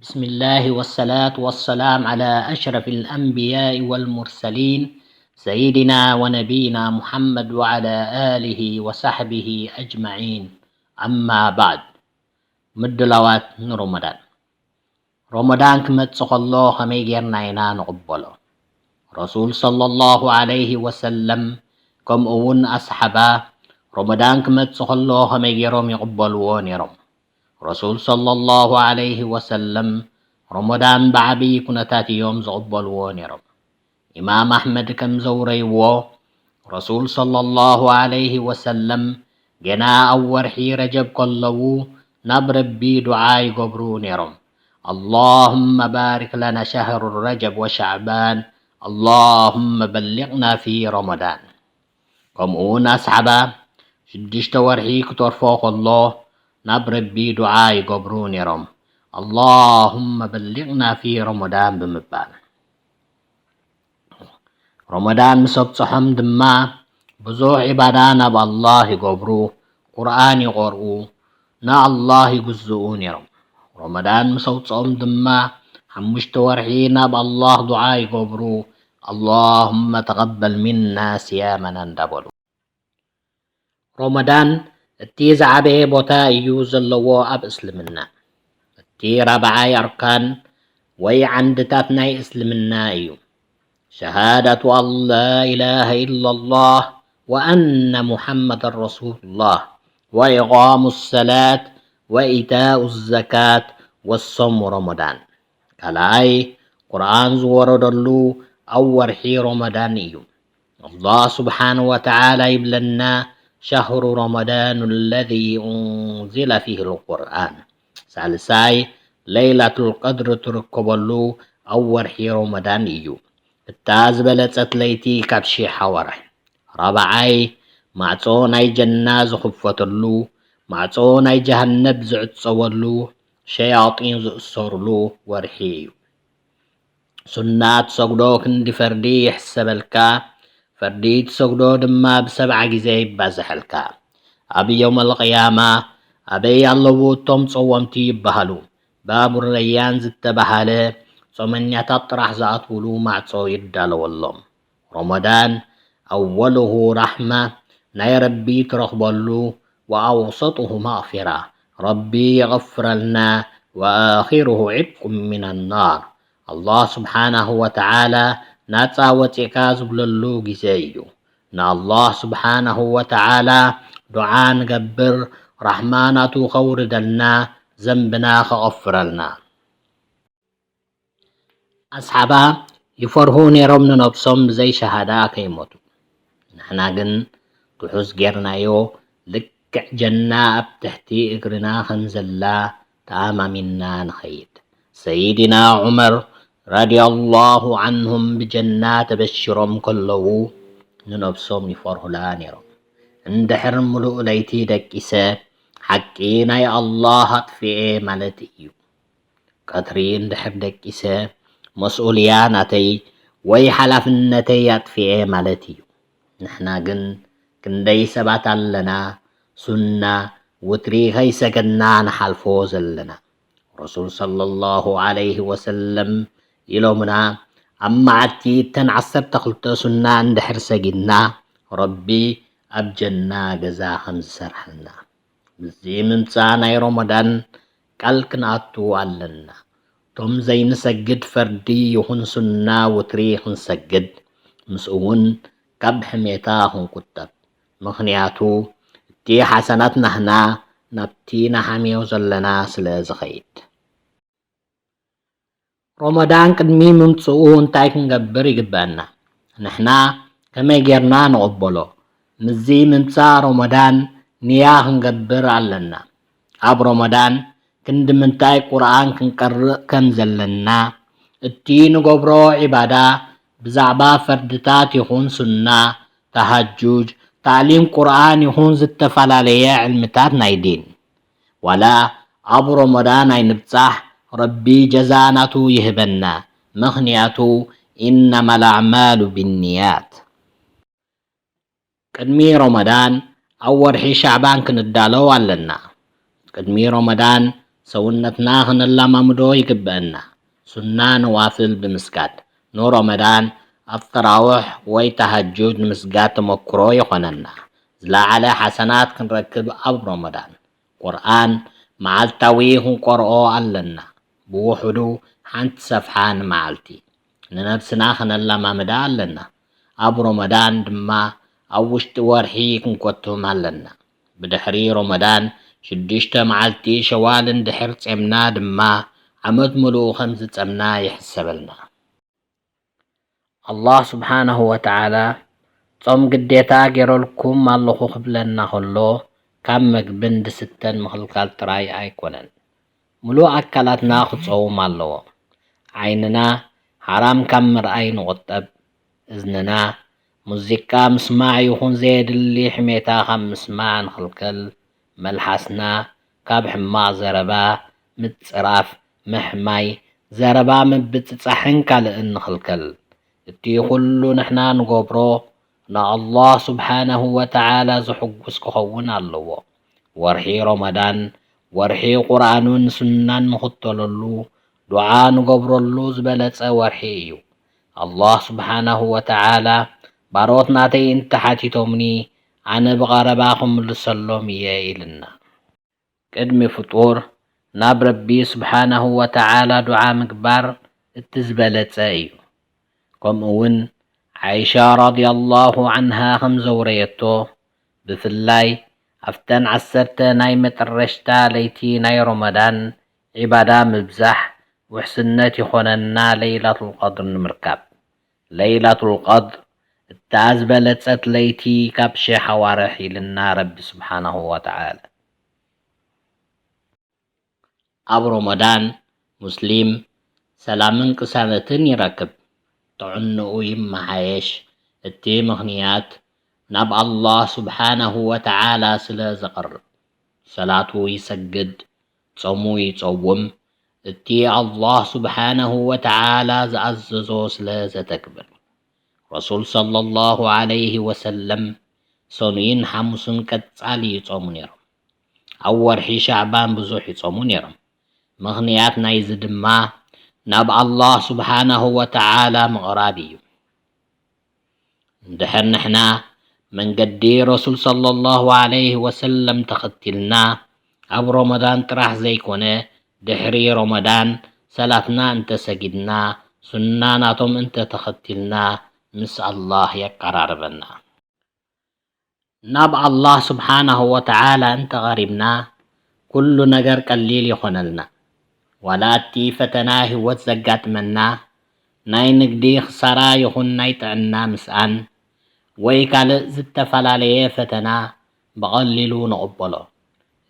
بسم الله والصلاة والسلام على أشرف الأنبياء والمرسلين سيدنا ونبينا محمد وعلى آله وصحبه أجمعين. أما بعد. ምድላዋት ንሮመዳን። ሮመዳን ክመጽእ ከሎ ከመይ ጌርና ኢና ንቕበሎ? ረሱል ሰለላሁ ዐለይሂ ወሰለም ከምኡ እውን ኣስሓባ ሮመዳን ክመጽእ ከሎ ከመይ ጌሮም ይቕበልዎ ኔሮም? ረሱል ሰለላሁ ዐለይሂ ወሰለም ሮመዳን ብዓብዪ ኩነታት እዮም ዝቕበልዎ ኔሮም። ኢማም ኣሕመድ ከም ዘውረይዎ፣ ረሱል ሰለላሁ ዐለይሂ ወሰለም ገና ኣብ ወርሒ ረጀብ ከለዉ ናብ ረቢ ዱዓ ይገብሩ ኔሮም። اللهم بارك لنا شهر رجب وشعبان، اللهم بلغنا في رمضان. ከምኡ እውን ኣስሓባ ሽዱሽተ ወርሒ ክተርፎ ከሎ ናብ ረቢ ዱዓ ይገብሩ ኔሮም። اللهم بلغنا في رمضان ብምባል። ሮመዳን ምስ ኣብጽሖም ድማ ብዙሕ ዒባዳ ናብ ኣላህ ይገብሩ፣ ቁርኣን ይቐርኡ፣ ንኣላህ ይግዝኡ ኔሮም። ሮመዳን ምስ ኣውጽኦም ድማ ሓሙሽተ ወርሒ ናብ ኣላህ ዱዓ ይገብሩ፣ اللهم تقبل منا صيامنا እንዳበሉ። ሮመዳን እቲ ዝዓበየ ቦታ እዩ ዘለዎ ኣብ እስልምና። እቲ ራብዓይ ኣርካን ወይ ዓንድታት ናይ እስልምና እዩ። شهادة أن لا إله إلا الله وأن محمدا رسول الله وإقام الصلاة وإيتاء الزكاة وصوم رمضان። ካልኣይ ቁርኣን ዝወረደሉ ኣብ ወርሒ ሮመዳን እዩ። ኣላህ ስብሓነ ወተዓላ ይብለና፣ شهر رمضان الذي أنزل فيه القرآن። ሳልሳይ ለይላቱል ቀድሪ ትርከበሉ ኣብ ወርሒ ሮመዳን እዩ። እታ ዝበለጸት ለይቲ ካብ ሺሕ ኣዋርሕ። ራብዓይ ማዕጾ ናይ ጀና ዝኽፈተሉ፣ ማዕጾ ናይ ጀሃነብ ዝዕጸወሉ፣ ሸያጢን ዝእሰሩሉ ወርሒ እዩ። ሱና ትሰግዶ ክንዲ ፈርዲ ይሕሰበልካ፣ ፈርዲ ትሰግዶ ድማ ብሰብዓ ግዜ ይባዝሐልካ። ኣብ የውመል ቅያማ ኣበይ ኣለዉ እቶም ጸወምቲ ይበሃሉ። ባቡ ረያን ዝተባሃለ ጾመኛታት ጥራሕ ዝኣትውሉ ማዕጾ ይዳለወሎም። ሮመዳን ኣወሉሁ ራሕማ ናይ ረቢ ትረኽበሉ፣ ወኣውሰጡሁ መግፊራ ረቢ የቕፍረልና፣ ወኣኺሩሁ ዒትቁ ሚን ናር ኣላህ ስብሓናሁ ወተዓላ ናጻ ወፂእካ ዝብለሉ ግዜ እዩ። ንኣላህ ስብሓናሁ ወተዓላ ዱዓ ንገብር ራሕማ ናቱ ኸውርደልና፣ ዘንብና ኸቐፍረልና። ኣስሓባ ይፈርሁ ነይሮም ንነብሶም ብዘይ ሸሃዳ ከይሞቱ። ንሕና ግን ትሑዝ ጌርናዮ፣ ልክዕ ጀና ኣብ ትሕቲ እግርና ከም ዘላ ተኣማሚንና ንኸይድ። ሰይድና ዑመር ረዲየላሁ ዓንሁም ብጀና ተበሽሮም ከለዉ ንነብሶም ይፈርሁላ ነይሮም። እንድሕር ምሉእ ለይቲ ደቂሰ ሓቂ ናይ ኣላህ ኣጥፊኤ ማለት እዩ። ቀትሪ እንድሕር ደቂሰ መስኡልያ ናተይ ወይ ሓላፍነተይ ኣጥፊኤ ማለት እዩ። ንሕና ግን ክንደይ ሰባት ኣለና ሱና ውትሪ ከይሰገድና ንሓልፎ ዘለና። ረሱል ሰለላሁ ዓለይሂ ወሰለም ኢሎምና፣ ኣብ መዓልቲ እተን ዓሰርተ ክልተ ሱና እንድሕር ሰጊድና ረቢ ኣብ ጀና ገዛ ከም ዝሰርሐልና። ምስዚ ምምጻእ ናይ ሮመዳን ቃል ክንኣቱ ኣለና። እቶም ዘይንሰግድ ፈርዲ ይኹን ሱና ውትሪ ክንሰግድ፣ ምስኡ እውን ካብ ሕሜታ ክንቁጠብ። ምኽንያቱ እቲ ሓሰናት ናህና ናብቲ ንሓምዮ ዘለና ስለ ዝኸይድ። ሮመዳን ቅድሚ ምምጽኡ እንታይ ክንገብር ይግበኣና? ንሕና ከመይ ጌርና ንቕበሎ? ምስዚ ምምጻእ ሮመዳን ንያ ክንገብር ኣለና። ኣብ ሮመዳን ክንዲ ምንታይ ቁርኣን ክንቀርእ ከም ዘለና፣ እቲ ንገብሮ ዒባዳ ብዛዕባ ፈርድታት ይኹን ሱና፣ ተሃጁድ፣ ታዕሊም ቁርኣን ይኹን ዝተፈላለየ ዕልምታት ናይ ዲን። ዋላ ኣብ ሮመዳን ኣይንብጻሕ፣ ረቢ ጀዛ ናቱ ይህበና። ምኽንያቱ፣ ኢነማ ልኣዕማሉ ቢንያት። ቅድሚ ሮመዳን ኣብ ወርሒ ሻዕባን ክንዳለው ኣለና። ቅድሚ ሮመዳን ሰውነትና ክነላማምዶ ይግበአና። ሱና ነዋፍል ብምስጋድ፣ ንሮመዳን ኣብ ተራውሕ ወይ ተሃጁድ ንምስጋድ ተመክሮ ይኾነና። ዝለዓለ ሓሰናት ክንረክብ ኣብ ሮመዳን። ቁርኣን መዓልታዊ ክንቆርኦ ኣለና፣ ብውሑዱ ሓንቲ ሰፍሓ ንመዓልቲ። ንነብስና ከነላማምዳ ኣለና። ኣብ ሮመዳን ድማ ኣብ ውሽጢ ወርሒ ክንኮትም ኣለና። ብድሕሪ ሮመዳን ሽዱሽተ መዓልቲ ሸዋል እንድሕር ጼምና ድማ ዓመት ምሉእ ከም ዝጸምና ይሕሰበልና። ኣላህ ስብሓነሁ ወተዓላ ጾም ግዴታ ገይረልኩም ኣለኹ ክብለና ከሎ ካብ መግብን ድስተን ምኽልካል ጥራይ ኣይኮነን። ምሉእ ኣካላትና ክጸውም ኣለዎ። ዓይንና ሓራም ካብ ምርኣይ ንቑጠብ። እዝንና ሙዚቃ ምስማዕ ይኹን ዘየድሊ ሕሜታ ካብ ምስማዕ ንኽልከል። መልሓስና ካብ ሕማቕ ዘረባ፣ ምጽራፍ፣ ምሕማይ፣ ዘረባ ምብጽጻሕን ካልእን ንኽልከል። እቲ ኩሉ ንሕና ንገብሮ ንኣላህ ስብሓነሁ ወተዓላ ዘሕጉስ ክኸውን ኣለዎ። ወርሒ ሮመዳን ወርሒ ቁርኣኑን ሱናን ንኽተለሉ ዱዓ ንገብረሉ ዝበለጸ ወርሒ እዩ። ኣላህ ስብሓነሁ ወተዓላ ባሮት ናተይ እንተሓቲቶምኒ ኣነ ብቐረባ ክምልሰሎም እየ ኢልና። ቅድሚ ፍጡር ናብ ረቢ ስብሓነሁ ወተዓላ ዱዓ ምግባር እቲ ዝበለጸ እዩ። ከምኡ እውን ዓይሻ ረዲየላሁ ዓንሃ ከም ዘውረየቶ፣ ብፍላይ ኣብተን ዓሰርተ ናይ መጠረሽታ ለይቲ ናይ ሮመዳን ዒባዳ ምብዛሕ ውሕስነት ይኾነና ለይላቱል ቀድር ንምርካብ። ለይላቱል ቀድር እታ ዝበለጸት ለይቲ ካብ ሽሕ ኣዋርሕ ኢልና ረቢ ስብሓነሁ ወተዓላ። ኣብ ሮመዳን ሙስሊም ሰላምን ቅሳነትን ይረክብ፣ ጥዕንኡ ይመሓየሽ። እቲ ምኽንያት ናብ ኣላህ ስብሓነሁ ወተዓላ ስለ ዘቕርብ፣ ሰላቱ ይሰግድ፣ ጾሙ ይጸውም፣ እቲ ኣላህ ስብሓነሁ ወተዓላ ዝኣዘዞ ስለ ዘተግብር። ረሱል ሰለላሁ ዓለይሂ ወሰለም ሰኑይን ሓሙስን ቀጻሊ ይጾሙ ነይሮም። ኣብ ወርሒ ሻዕባን ብዙሕ ይጾሙ ነይሮም። ምኽንያት ናይዚ ድማ ናብ ኣላህ ስብሓነሁ ወተዓላ ምቕራብ እዩ። እንድሕር ንሕና መንገዲ ረሱል ሰለላሁ ዓለይሂ ወሰለም ተኸቲልና፣ ኣብ ሮመዳን ጥራሕ ዘይኮነ ድሕሪ ሮመዳን ሰላትና እንተሰጊድና፣ ሱና ናቶም እንተተኸቲልና ምስ ኣላህ የቀራርበና። ናብ ኣላህ ስብሓነሁ ወተዓላ እንተቐሪብና ኩሉ ነገር ቀሊል ይኾነልና። ዋላ እቲ ፈተና ህይወት ዘጋጥመና ናይ ንግዲ ክሳራ ይኹን ናይ ጥዕና ምስኣን ወይ ካልእ ዝተፈላለየ ፈተና ብቐሊሉ ንቕበሎ።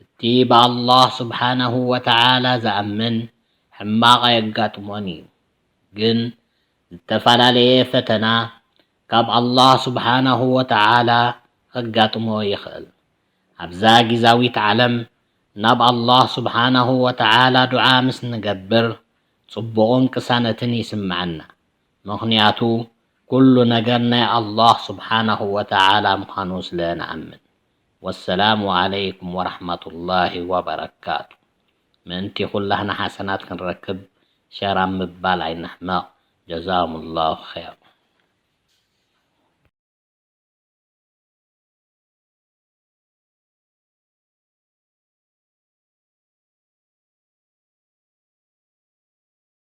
እቲ ብኣላህ ስብሓነሁ ወተዓላ ዝኣምን ሕማቕ ኣየጋጥሞን እዩ። ግን ዝተፈላለየ ፈተና ካብ ኣላህ ስብሓነሁ ወተዓላ ከጋጥሞ ይኽእል። ኣብዛ ጊዛዊት ዓለም ናብ ኣላህ ስብሓነሁ ወተዓላ ዱዓ ምስ ንገብር ጽቡቕን ቅሳነትን ይስምዓና። ምኽንያቱ ኩሉ ነገር ናይ ኣላህ ስብሓነሁ ወተዓላ ምዃኑ ስለ ንኣምን። ወሰላሙ ዓለይኩም ወረሕመቱላሂ ወበረካቱ። ምእንቲ ኩላህና ሓሰናት ክንረክብ ሸር ኣብ ምባል ኣይንሕመቕ። ጀዛኩሙላሁ ኸይር።